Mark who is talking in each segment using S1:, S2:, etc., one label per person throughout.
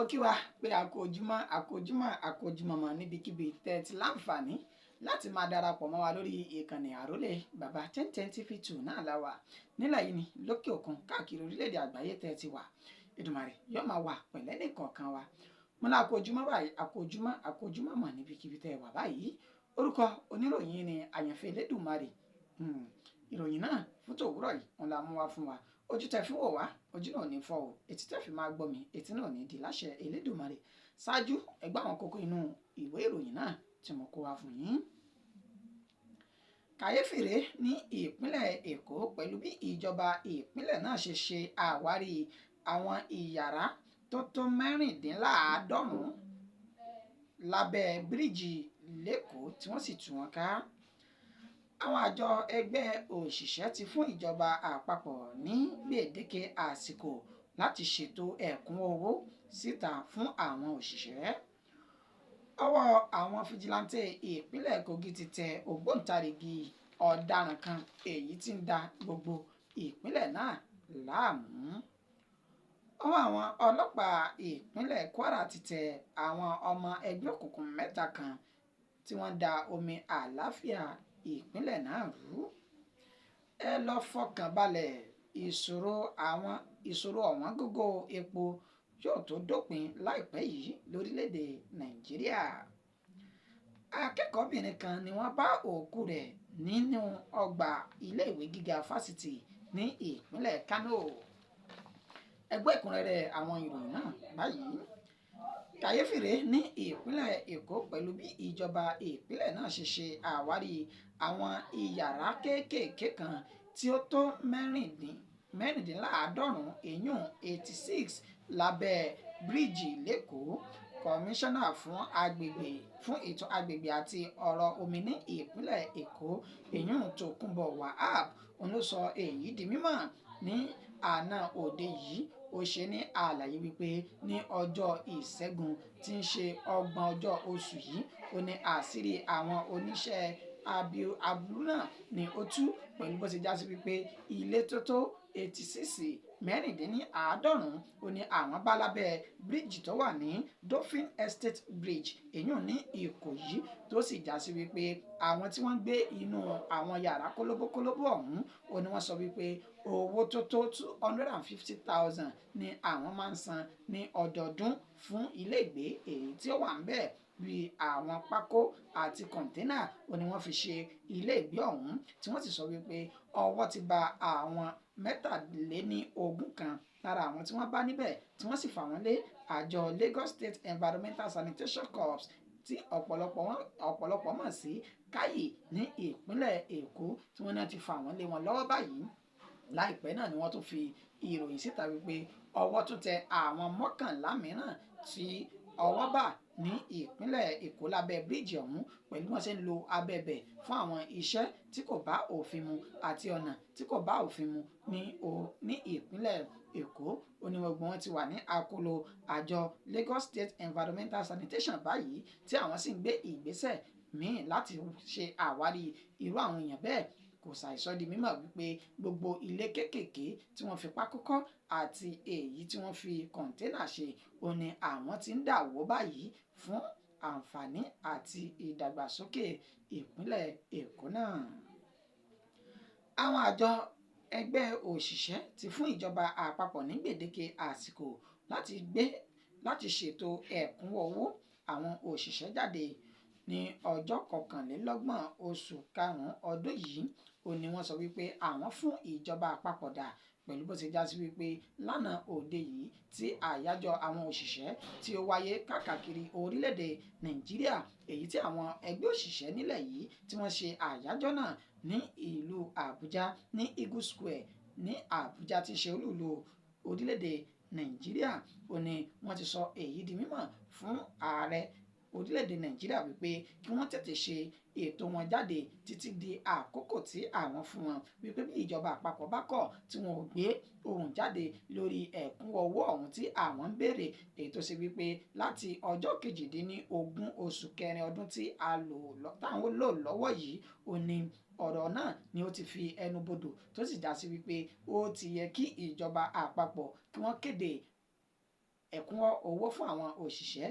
S1: Ó kí wa pé a kú ojúmọ́, a kú ojúmọ́, a kú ojúmọ́ mọ́ níbikíbi tẹ́ ẹ ti láǹfààní láti máa darapọ̀ mọ́ wa lórí ìkànnì Àrólé Bàbá 1010 TV 2 náà la wà nílẹ̀ yìí ní lókè òkun, káàkiri orílẹ̀-èdè àgbáyé tẹ́ ẹ ti wà. Èdùmàrè yóò máa wà pẹ̀lẹ́ nìkọ̀ọ̀kan wa. Mo ní a kú ojúmọ́ báyìí, a kú ojúmọ́, a kú ojúmọ́ mọ́ níbikíbi tẹ́ ẹ wà báyìí. Orúkọ oníròyìn ni Àyànfẹ́ Elédùmarè. Ìròyìn náà fún tòwúrọ̀ yìí òun la mú wá fún wa. Ojú tẹ́ fi wò wá, ojú náà ò ní fọ́ o. Etí tẹ́ fi máa gbọ́ mi, etí náà ò ní di láṣẹ Elédùmarè. Ṣáájú, ẹ gbọ́ àwọn kókó inú ìwé ìròyìn náà tí mo kó wá fún yín. Kàyéfì rèé ní ìpínlẹ̀ Èkó pẹ̀lú bí ìjọba ìpínlẹ̀ náà ṣe ṣe àwárí àwọn ìyàrá tó tó 96 lábẹ́ bíríìjì l'Ékòó tí wọ́n sì tú wọn ká. Àwọn àjọ ẹgbẹ́ òṣìṣẹ́ ti fún ìjọba àpapọ̀ ní gbèdéke àsìkò láti ṣètò ẹ̀kúnwó owó síta fún àwọn òṣìṣẹ́. Ọwọ́ àwọn fìjìláńtẹ́ ìpínlẹ̀ Kogi ti tẹ ògbóǹtarìgì ọ̀daràn kan èyí tí ń da gbogbo ìpínlẹ̀ náà láàmú. Ọwọ́ àwọn ọlọ́pàá ìpínlẹ̀ Kwara ti tẹ àwọn ọmọ ẹgbẹ́ òkùnkùn 3 kan tí wọ́n da omi àlàáfíà ìpínlẹ̀ náà rú. Ẹ lọ fọkàn balẹ̀, ìṣòro ọ̀wọ́n gógó epo yóò tó dópin láìpẹ́ yìí lórílẹ̀‐èdè Nàìjíríà. Akẹ́kọ̀ọ́bìnrin kan ni wọ́n bá òkú rẹ̀ nínú ọgbà iléèwé gíga fásitì ní ìpínlẹ̀ Kánò. Ẹ gbọ́ ẹ̀kúnrẹ́rẹ́ àwọn ìròyìn náà báyìí. Kàyéfì rèé ní ìpínlẹ̀ Èkó pẹ̀lú bí ìjọba ìpínlẹ̀ náà ṣe ṣe àwárí àwọn ìyàrá kéékèèké kan tí ó tó 96, èyún 86 lábẹ́ bíríìjì l'Ékòó. Kọmíṣánná fún ètò agbègbè àti ọ̀rọ̀ omi ní ìpínlẹ̀ Èkó, èyún Tòkunbọ̀ Wahab, òun ló sọ èyí di mímọ̀ ní àná òde yìí. Ó ṣe ní àlàyé wípé ní ọjọ́ Ìṣẹ́gun tí ń ṣe 30 ọjọ́ oṣù yìí, ó ní àṣírí àwọn oníṣẹ́ aburú náà ni ó tú pẹ̀lú bó ṣe já sí wípé ilé tó tó 86, 96 ó ní àwọn bá lábẹ́ bíríìjì tó wà ní Dolphin Estate Bridge, èyún ní Ìkòyí, tó sì já sí wípé àwọn tí wọ́n ń gbé inú àwọn yàrá kólóbókólóbó ọ̀hún, ó ní wọ́n sọ wípé owó tó tó 250,000 ni àwọn máa ń san ní ọdọọdún fún ilé ìgbé èyí tí ó wà ń bẹ̀. Bí àwọn pákó àti kọ̀ńténà ó ní wọ́n fi ṣe ilé ìgbé ọ̀hún, tí wọ́n sì sọ wípé ọwọ́ ti ba àwọn 23 kan lára àwọn tí wọ́n bá níbẹ̀, tí wọ́n sì fà wọ́n lé àjọ Lagos State Environmental Sanitation Corps tí ọ̀pọ̀lọpọ̀ mọ̀ sí Káyì ní ìpínlẹ̀ Èkó, tí wọ́n náà ti fà wọ́n lé wọn lọ́wọ́ báyìí. Láìpẹ́ náà ni wọ́n tún fi ìròyìn síta wípé ọwọ́ tún tẹ àwọn 11 mìíràn tí ọwọ́ bà ní ìpínlẹ̀ Èkó lábẹ́ bíríìjì ọ̀hún pẹ̀lú wọ́n ṣe ń lo abẹ́bẹ̀ fún àwọn iṣẹ́ tí kò bá òfin mu àti ọ̀nà tí kò bá òfin mu ní ìpínlẹ̀ Èkó. Ó ní gbogbo wọn ti wà ní àkólò àjọ Lagos State Environmental Sanitation báyìí, tí àwọn sì ń gbé ìgbésẹ̀ míì láti ṣe àwárí irú àwọn èèyàn bẹ́ẹ̀. Kò ṣàìsọ di mímọ̀ wípé gbogbo ilé kéékèèké tí wọ́n fi pákó kọ́ àti èyí tí wọ́n fi kọ̀ńténà ṣe, ó ní àwọn tí ń dà wó báyìí fún àǹfààní àti ìdàgbàsókè ìpínlẹ̀ Èkó náà. Àwọn àjọ ẹgbẹ́ òṣìṣẹ́ ti fún ìjọba àpapọ̀ ní gbèdéke àsìkò láti ṣètò ẹ̀kúnwó owó àwọn òṣìṣẹ́ jáde ní ọjọ́ 21 oṣù karùn-ún ọdún yìí. Ó ní wọ́n sọ wípé àwọn fún ìjọba àpapọ̀ dà pẹ̀lú bó ṣe já sí wípé lánàá òde yìí tí àyájọ́ àwọn òṣìṣẹ́ tí ó wáyé káàkiri orílẹ̀-èdè Nàìjíríà, èyí tí àwọn ẹgbẹ́ òṣìṣẹ́ nílẹ̀ yìí tí wọ́n ṣe àyájọ́ náà ní ìlú Àbújá ní Eagle Square ní Àbújá tí ṣe olúùlú orílẹ̀-èdè Nàìjíríà. Ó ní wọ́n ti sọ èyí di mímọ̀ fún ààrẹ orílẹ̀-èdè Nàìjíríà wípé kí wọ́n tètè ṣe ètò wọn jáde títí di àkókò tí àwọn fún wọn, wípé bí ìjọba àpapọ̀ bá kọ̀ tí wọn ò gbé ohùn jáde lórí ẹ̀kúnwó owó ọ̀hún tí àwọn ń béèrè, èyí tó ṣe wípé láti ọjọ́ 18 oṣù kẹrin ọdún tí a lò táwọn lò lọ́wọ́ yìí, ó ní ọ̀rọ̀ náà ni ó ti fi ẹnu bodò, tó sì já sí wípé ó ti yẹ kí ìjọba àpapọ̀ kí wọ́n kéde ẹ̀kúnwọ́ owó fún àwọn òṣìṣẹ́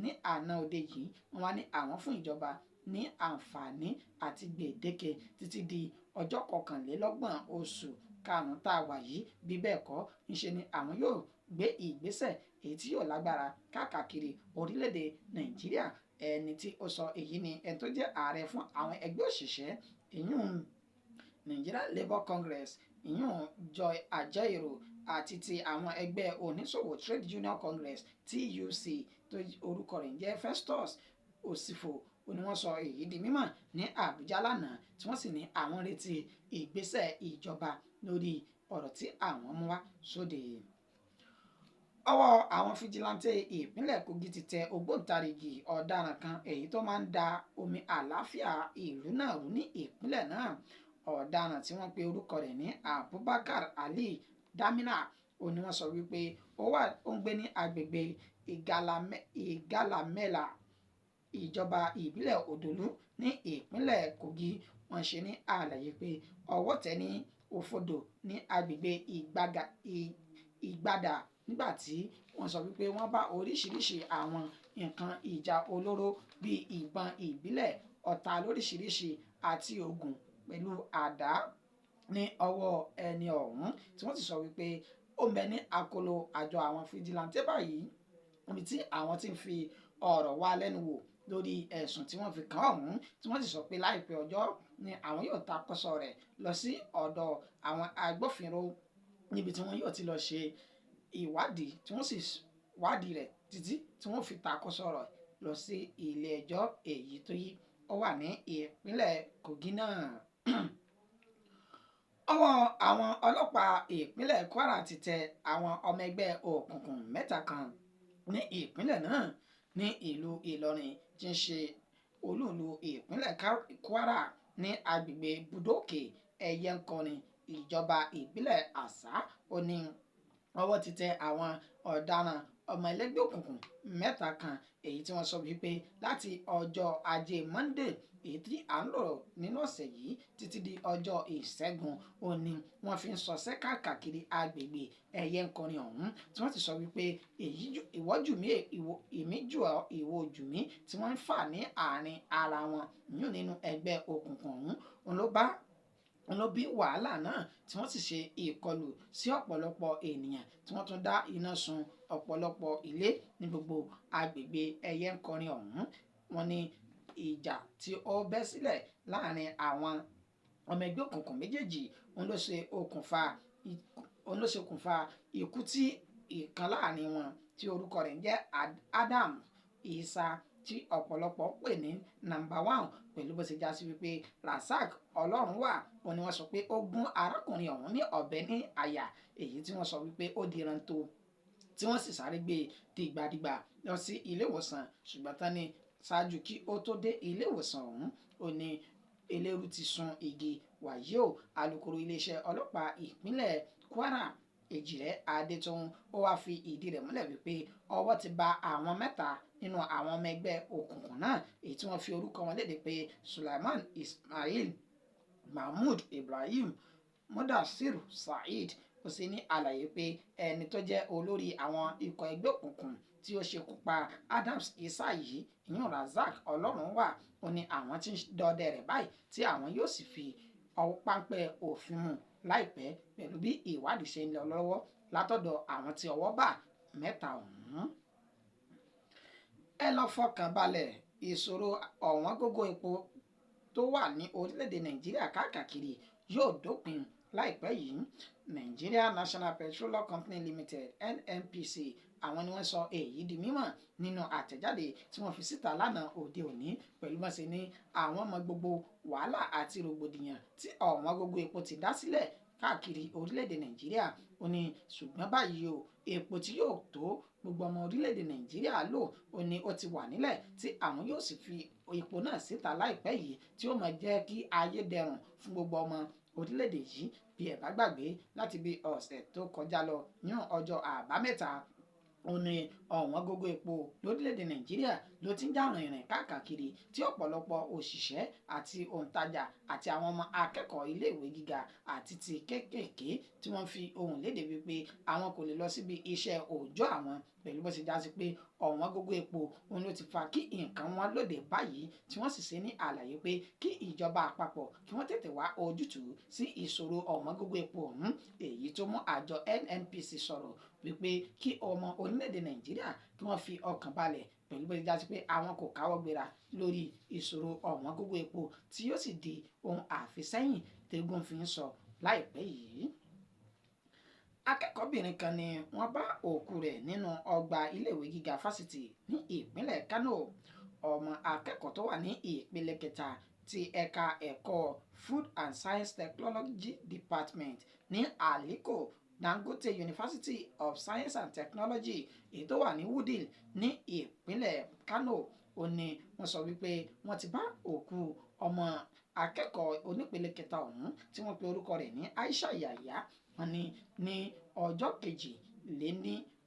S1: ní àná òde yìí. Wọ́n wá ní àwọn fún ìjọba ní àǹfààní àti gbèdéke títí di ọjọ́ 31 oṣù karùn-ún tá a wà yìí, bí bẹ́ẹ̀ kọ́ ńṣe ni àwọn yóò gbé ìgbésẹ̀ èyí tí yóò lágbára káàkiri orílẹ̀-èdè Nàìjíríà. Ẹni tí ó sọ èyí ni ẹni tó jẹ́ ààrẹ fún àwọn ẹgbẹ́ òṣìṣẹ́ ìyún Nigeria Labour Congress, ìyún Joy Ajaero, àti ti àwọn ẹgbẹ́ oníṣòwò Trade Union Congress TUC tó orúkọ rẹ̀ ń jẹ́ Festus Osifo. Ó ní wọ́n sọ èyí di mímọ̀ ní Àbújá lánàá, tí wọ́n sì ní àwọn retí ìgbésẹ̀ ìjọba lórí ọ̀rọ̀ tí àwọn mú wá sóde. Ọwọ́ àwọn fijilantè ìpínlẹ̀ Kogi ti tẹ ògbóǹtarìgì ọ̀daràn kan èyí tó máa ń da omi àlàáfíà ìlú náà rú ní ìpínlẹ̀ náà. Ọ̀daràn tí wọ́n pe orúkọ rẹ̀ ní Abubakar Ali Damina, ó ní wọ́n sọ wípé ó ń gbé ní agbègbè Ìgàlámẹ́là, ìjọba ìbílẹ̀ Òdòlú ní ìpínlẹ̀ Kogi. Wọ́n ṣe ní àlàyé pé ọwọ́ tẹ̀ ní Òfodò ní agbègbè Ìgbàdà nígbà tí wọ́n sọ wípé wọ́n bá oríṣiríṣi àwọn nǹkan ìjà olóró bíi ìbọn ìbílẹ̀, ọta lóríṣiríṣi àti oògùn pẹ̀lú àdá ní ọwọ́ ẹni ọ̀hún, tí wọ́n sì sọ wípé ó ń bẹ ní akóló àjọ àwọn fìjìláńtẹ́ báyìí, níbi tí àwọn ti ń fi ọ̀rọ̀ wá lẹ́nu wò lórí ẹ̀sùn tí wọ́n fi kàn ọ̀hún, tí wọ́n sì sọ pé láìpẹ́ ọjọ́ ni àwọn yóò ta kọ́sọ rẹ̀ lọ sí ọ̀dọ̀ àwọn agbófinró níbi tí wọ́n yóò ti lọ ṣe ìwádìí, tí wọ́n sì wádìí rẹ̀ títí tí wọ́n fi ta kọ́sọ rẹ̀ lọ sí ilé ẹjọ́ èyí tó yí ó wà ní ìpínlẹ̀ Kogi náà. Ọwọ́ àwọn ọlọ́pàá ìpínlẹ̀ Kwara ti tẹ àwọn ọmọ ẹgbẹ́ òkùnkùn mẹ́ta kan ní ìpínlẹ̀ náà ní ìlú Ìlọrin tí ń ṣe olúùlú ìpínlẹ̀ Kwara ní agbègbè Budókè Ẹyẹnkọrin, ìjọba ìbílẹ̀ Àṣà. Ó ní ọwọ́ ti tẹ àwọn ọ̀daràn ọmọ ẹlẹ́gbẹ́ òkùnkùn mẹ́ta kan èyí tí wọ́n sọ wípé láti ọjọ́ ajé Monday èyí tí à ń lò nínú ọ̀sẹ̀ yìí títí di ọjọ́ ìṣẹ́gun, ó ní wọ́n fi ń sọsẹ́ káàkiri agbègbè Ẹyẹnkọrin ọ̀hún, tí wọ́n ti sọ wípé èyí ìwọ́jù mí èmi jù ọ́ ìwọ jù mí tí wọ́n ń fà ní àárín ara wọn yún nínú ẹgbẹ́ òkùnkùn ọ̀hún, òun ló bí wàhálà náà, tí wọ́n sì ṣe ìkọlù sí ọ̀pọ̀lọpọ̀ ènìyàn, tí wọ́n tún dá iná sun ọ̀pọ̀lọpọ̀ ilé ní gbogbo agbègbè Ẹyẹnkọrin ọ̀hún. Wọ́n ní ìjà tí ó bẹ́ sílẹ̀ láàrin àwọn ọmọ ẹgbẹ́ òkùnkùn méjèèjì òun ló ṣe okùnfà ikú tí ìkan láàrin wọn tí orúkọ rẹ̀ ń jẹ́ Adam Isa tí ọ̀pọ̀lọpọ̀ pè ní Number One, pẹ̀lú bó ṣe já sí wípé Rasaq Ọlọ́runwà òun ni wọ́n sọ pé ó gún arákùnrin ọ̀hún ní ọ̀bẹ ní àyà, èyí tí wọ́n sọ wípé ó diran tó, tí wọ́n sì sáré gbé dìgbàdìgbà lọ sí ilé ìwòsàn. Ṣùgbọ́n tán ni ṣáájú kí ó tó dé ilé ìwòsàn ọ̀hún, ó ní eléru ti sun igi. Wàyí o, alukoro iléeṣẹ́ ọlọ́pàá ìpínlẹ̀ Kwara Èjìrẹ́ Adétòun ó wáá fi ìdí rẹ̀ múlẹ̀ wípé ọwọ́ ti ba àwọn mẹ́ta nínú àwọn ọmọ ẹgbẹ́ òkùnkùn náà, èyí tí wọ́n fi orúkọ wọn léde pé Sulaiman Ismail, Mahmood Ibrahim, Mudasiru Saheed. Ó sì ní àlàyé pé ẹni tó jẹ́ olórí àwọn ikọ̀ ẹgbẹ́ òkùnkùn tí ó ṣekú pa Adams Isa yìí, ìyún Razak Ọlọ́runwà, ó ní àwọn tí ń dọdẹ rẹ̀ báyìí tí àwọn yóò sì fi ọwọ́ páńpẹ́ òfin mú láìpẹ́ pẹ̀lú bí ìwádìí ṣe ń lọ lọ́wọ́ látọ̀dọ̀ àwọn tí ọwọ́ bà mẹ́ta ọ̀hún. Ẹ lọ fọkàn balẹ̀, ìṣòro ọ̀wọ́n gógó epo tó wà ní orílẹ̀-èdè Nàìjíríà káàkiri yóò dópin láìpẹ́ yìí. Nigeria National Petroleum Company Limited NNPC àwọn ni wọ́n sọ èyí di mímọ̀ nínú àtẹ̀jáde tí wọ́n fi síta lánàá òde òní, pẹ̀lú bọ́n ṣe ní àwọn ọmọ gbogbo wàhálà àti rògbòdìyàn tí ọ̀wọ́n gógó epo ti dá sílẹ̀ káàkiri orílẹ̀-èdè Nàìjíríà. Ó ní ṣùgbọ́n báyìí o, epo tí yóò tó gbogbo ọmọ orílẹ̀-èdè Nàìjíríà lò ó ní ó ti wà nílẹ̀ tí àwọn yóò sì fi epo náà síta láìpẹ́ yìí, tí ó máa jẹ́ kí ayé dẹrùn fún gbogbo ọmọ orílẹ̀-èdè yìí. Bí ẹ bá gbàgbé, láti bí ọ̀sẹ̀ tó kọjá lọ ní ọjọ́ àbámẹ́ta Ó ní ọ̀wọ́n gógó epo lórílẹ̀‐èdè Nàìjíríà ló ti ń jà rìnrìn káàkiri, tí ọ̀pọ̀lọpọ̀ òṣìṣẹ́ àti òǹtajà àti àwọn ọmọ akẹ́kọ̀ọ́ iléèwé gíga àti ti kéékèèké tí wọ́n fi ohùn léde wípé àwọn kò lè lọ síbi iṣẹ́ òòjọ́ àwọn, pẹ̀lú bó ṣe já sí pé ọ̀wọ́n gógó epo òun ló ti fa kí nǹkan wọn lóde báyìí, tí wọ́n sì ṣe ní àlàyé pé kí ìjọba àpapọ̀ kí wọ́n tètè wá ojútùú sí ìṣòro ọ̀wọ́n gógó epo ọ̀hún. Èyí tó mú àjọ NNPC sọ̀rọ̀ wípé kí ọmọ orílẹ̀-èdè Nàìjíríà kí wọ́n fi ọkàn balẹ̀, pẹ̀lú bó ṣe já sí pé àwọn kò káwọ́ gbéra lórí ìṣòro ọ̀wọ́n gógó epo tí yóò sì di ohun àfisẹ́yìn tẹ́gùn fi ń sọ láìpẹ́ yìí. Akẹ́kọ̀ọ́bìnrin kan ni wọ́n bá òkú rẹ̀ nínú ọgbà iléèwé gíga fásitì ní ìpínlẹ̀ Kano. Ọmọ akẹ́kọ̀ọ́ tó wà ní ìpele kẹta ti ẹ̀ka ẹ̀kọ́ Food and Science Technology Department ní Aliko Dangote University of Science and Technology èyí tó wà ní Wudil ní ìpínlẹ̀ Kano, ó ní wọ́n sọ wípé wọ́n ti bá òkú ọmọ akẹ́kọ̀ọ́ onípele kẹta ọ̀hún tí wọ́n pe orúkọ rẹ̀ ní Aisha Yahya. Wọ́n ní ní ọjọ́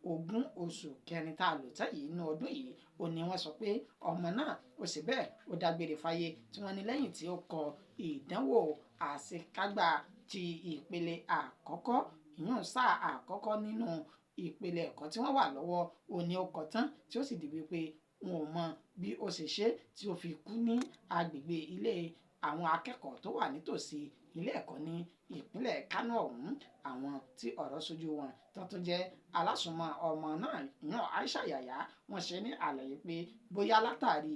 S1: 22 oṣù kẹrin tá a lò tán yìí ní ọdún yìí, ó ní wọ́n sọ pé ọmọ náà ó sì bẹ́ẹ̀ ó dágbére fáyé, tí wọ́n ní lẹ́yìn tí ó kọ ìdánwò àṣekágbá ti ìpele àkọ́kọ́, ìyún sáà àkọ́kọ́ nínú ìpele ẹ̀kọ́ tí wọ́n wà lọ́wọ́, ó ní ó kọ tán, tí ó sì di wípé wọn ò mọ bí ó ṣe ṣe tí ó fi kú ní agbègbè ilé àwọn akẹ́kọ̀ọ́ tó wà nítòsí ilé ẹ̀kọ́ ní ìpínlẹ̀ Kano ọ̀hún. Àwọn tí ọ̀rọ̀ ṣojú wọn tó tún jẹ́ alásùnmọ́ ọmọ náà yàn Aisha Yahya, wọ́n ṣe ní àlàyé pé bóyá látàrí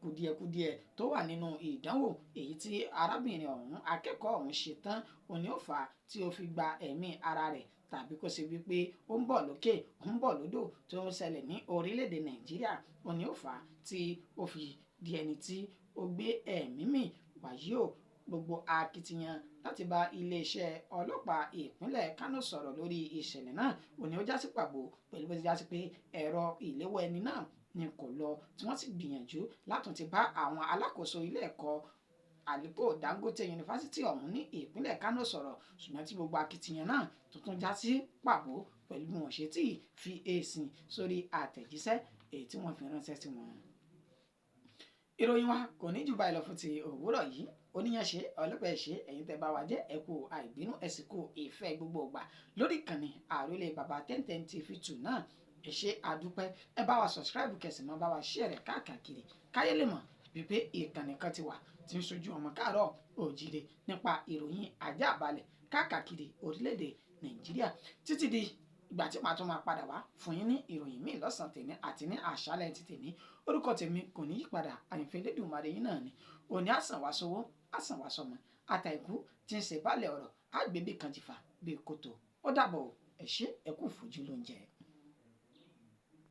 S1: kùdìẹ̀kudiẹ tó wà nínú ìdánwò èyí tí arábìnrin ọ̀hún akẹ́kọ̀ọ́ ọ̀hún ṣe tán, òní ó fà á tí ó fi gba ẹ̀mí ara rẹ̀, tàbí kó ṣe wípé ó ń bọ̀ lókè ó ń bọ̀ lódò tó ń ṣẹlẹ̀ ní orílẹ̀-èdè Nàìjíríà, òní ó fà á tí ó fi di ẹni tí ó gbé ẹ̀mí mì. Wàyí o, gbogbo akitiyan láti bá iléeṣẹ́ ọlọ́pàá ìpínlẹ̀ Kano sọ̀rọ̀ lórí ìṣẹ̀lẹ̀ náà òní ó já sí pàbó, pẹ̀lú bó ti já sí pé ẹ̀rọ ìléwọ́ ẹni náà ni kò lọ, tí wọ́n sì gbìyànjú látún ti bá àwọn alákòóso ilé ẹ̀kọ́ Aliko Dangote University ọ̀hún ní ìpínlẹ̀ Kano sọ̀rọ̀, ṣùgbọ́n tí gbogbo akitiyan náà tuntun já sí pàbó pẹ̀lú bí wọ́n ṣe tí fi èsì sórí àtẹ̀jíṣẹ́ èyí tí wọ́n fi ránṣẹ́ sí wọn. Ìròyìn wa kò ní jù báyìí lọ fún ti òwúrọ̀ yìí. Oníyanṣe ọlọ́pàá ṣe ẹ̀yin tẹ́ bá wa jẹ́ ẹ kú àìbínú, ẹ sì kú ìfẹ́ gbogbo ìgbà lórí ìkànnì àròlé bàbá 1010 TV 2 náà. Ẹ ṣé àdúpẹ́, ẹ bá wa subscribe kẹsì mọ́ bá wa share rẹ̀ káàkiri káyé lè mọ̀ wípé ìkànnì kan ti wà tí ń ṣojú ọmọ káàárọ̀ òjìrè nípa ìròyìn ajá balẹ̀ káàkiri orílẹ̀-èdè Nàìjíríà. Títí di ìgbà tí màá tún máa padà wá fún yín ní ìròyìn míì lọ́sàn-án tèmi àti ní àṣálẹ́ ti tèmi, orúkọ tèmi kò ní yípadà, Àyànfẹ́ Elédùmarè yín náà ni. Òní àsàn wá sówó, àsàn wá sọmọ, àtàìkú tí ń ṣe balẹ̀ ọ̀rọ̀ àgbébì kan jìfà bíi kòtò. Ó dàbọ̀, ẹ ṣé, ẹ kú fojú lóúnjẹ.